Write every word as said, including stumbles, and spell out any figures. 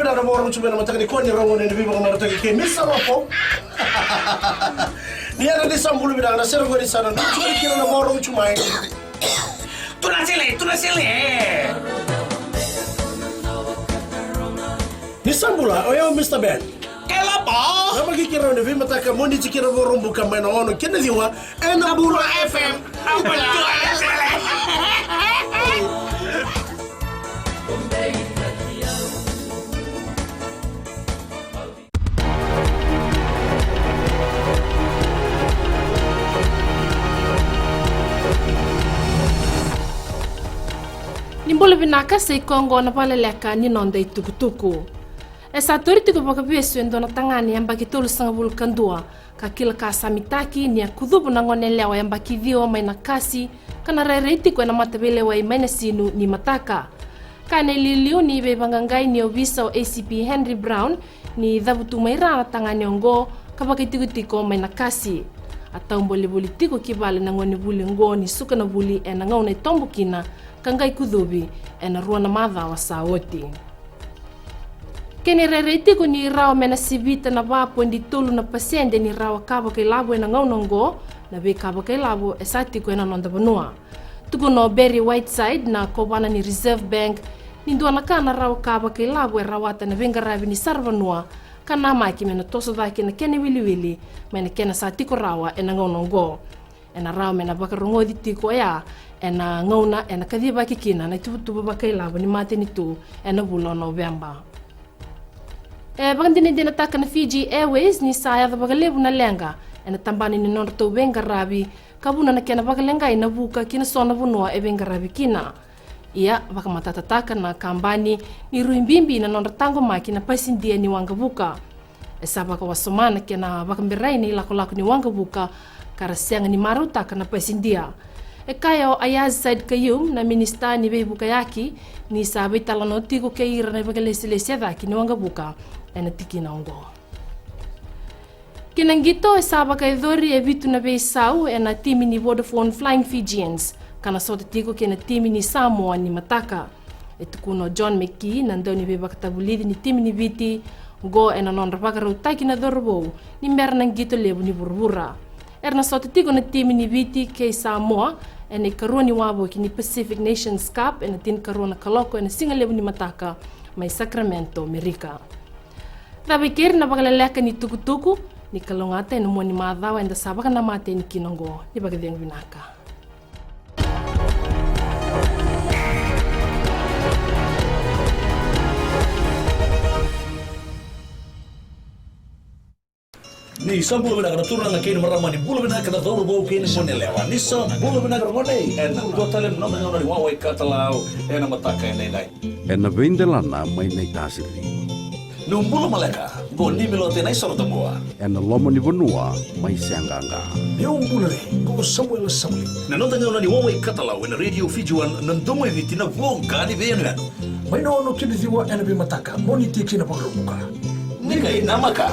Na vakarogo tu mai na mataka nikua ni rogo ni veivakamarataki kei Misa Lopo. Ni yana ni sa bula vinaka na sere qori sa na dua tu kina na vakarogo tu mai. Tuna sele, tuna sele. Ni sa bula, o yau Mista Ben. Kelapa. Na maki kira ni veimataka mo ni tikira vakarogo buka mai na ono kina ciwa. Ena Bula F M. Ni bula vinaka, sa i koya oqo na vakaleleka ni noda itukutuku. E sa tauri tiko vakavesu e dua na tagane yabaki tolusagavulu ka dua ka kila ka sa mitaki ni a kucuvu na gone yalewa yabaki ciwa mai Nakasi ka na rairai tiko ena mataveilewai mai Nasinu nimataka. Kaya na iliuliu ni veivaqaqai ni ovisa o A C P Henry Brown ni cavutu mai ra na tagane oqo ka vakaitikotiko mai Nakasi. A taubale voli tiko ki vale na gonevuli oqo ni suka na vuli ena gauna e tobo kina ka qai kucuvi ena rua na macawa sa oti. Kena irairai tiko ni rawa me na sivita na va poidi tolu na pasede ni rawa ka vakailavo ena gauna oqo na veika vakailavo e sa tiko ena noda vanua. Tukuna o Barry Whiteside, na kovana ni Reserve Bank, ni dua na ka na rawa ka vakailavo e rawata na veiqaravi ni saravanua ka namaki me na toso cake na kena iwiliwili mai na kena sa tiko rawa ena gauna oqo. Ena rawa me na vakarogoci tiko oya ena gauna ena kacivaki kina na ituvatuva vakailavo ni matanitu ena vula o Noveba. E vakadinadinataka na Fiji Airways ni sa yaco vakalevu na leqa ena tabana ni nodratou veiqaravi ka vuna na kena vakaleqai na vuka ki na so na vanua e veiqaravi kina. Ia, vakamatatataka na kabani ni rui bibi na nodra taqomaki na pasidia ni waqavuka. E sa vakawasoma na kena vakaberai na ilakolako ni waqavuka ka ra sega ni marautaka na pasidia. E kaya o Ayaz Said Kayum, na minisita ni veivukayaki, ni sa veitalanoa tiko kei ira na ivakalesilesi e cake ni waqavuka ena tikina oqo. Ki na qito, e sa vakayacori e vitu na veisau ena timi ni Vodafone Flying Fijians ka na sota tiko kei na timi ni Samoa nimataka. E tukuna o John McKee, na dauniveiveivakatavulici ni timi ni Viti oqo, ena nodra vakarautaki na cauravou ni bera na qito levu ni vuravura. Era na sota tiko na timi ni Viti kei Samoa ena ikarua ni wavoki ni Pacific Nations Cup ena tinikarua na kaloko ena sigalevu nimataka mai Sacramento, Merika. Cava i keri na vakaleleka ni tukutuku, ni kalougata ena mua ni macawa eda sa vakanamata yani kina oqo. Ni vakacegu vinaka. Ni sa bula vinaka na turaga kei na marama, ni bula vinaka na cauravou kei na goneyalewa. Ni sa bula vinaka na gone, ena dua tale na noda gauna ni wawa i katalau ena mataka edaidai. Ena veidelana mai Naitasiri. Ni bula maleka, qo ni Milote na isoro tabua. Ena loma ni vanua mai Seaqaqa. Ni bula re, qo Samuela Sauli. Na noda gauna ni wawa i katalau ena Radio Fiji One, na domo i Viti, na voqa ni veiyanuyanu. Mai na ono ki na ciwa ena veimataka, mo ni tiki na vakarogoca. Ni qai namaka.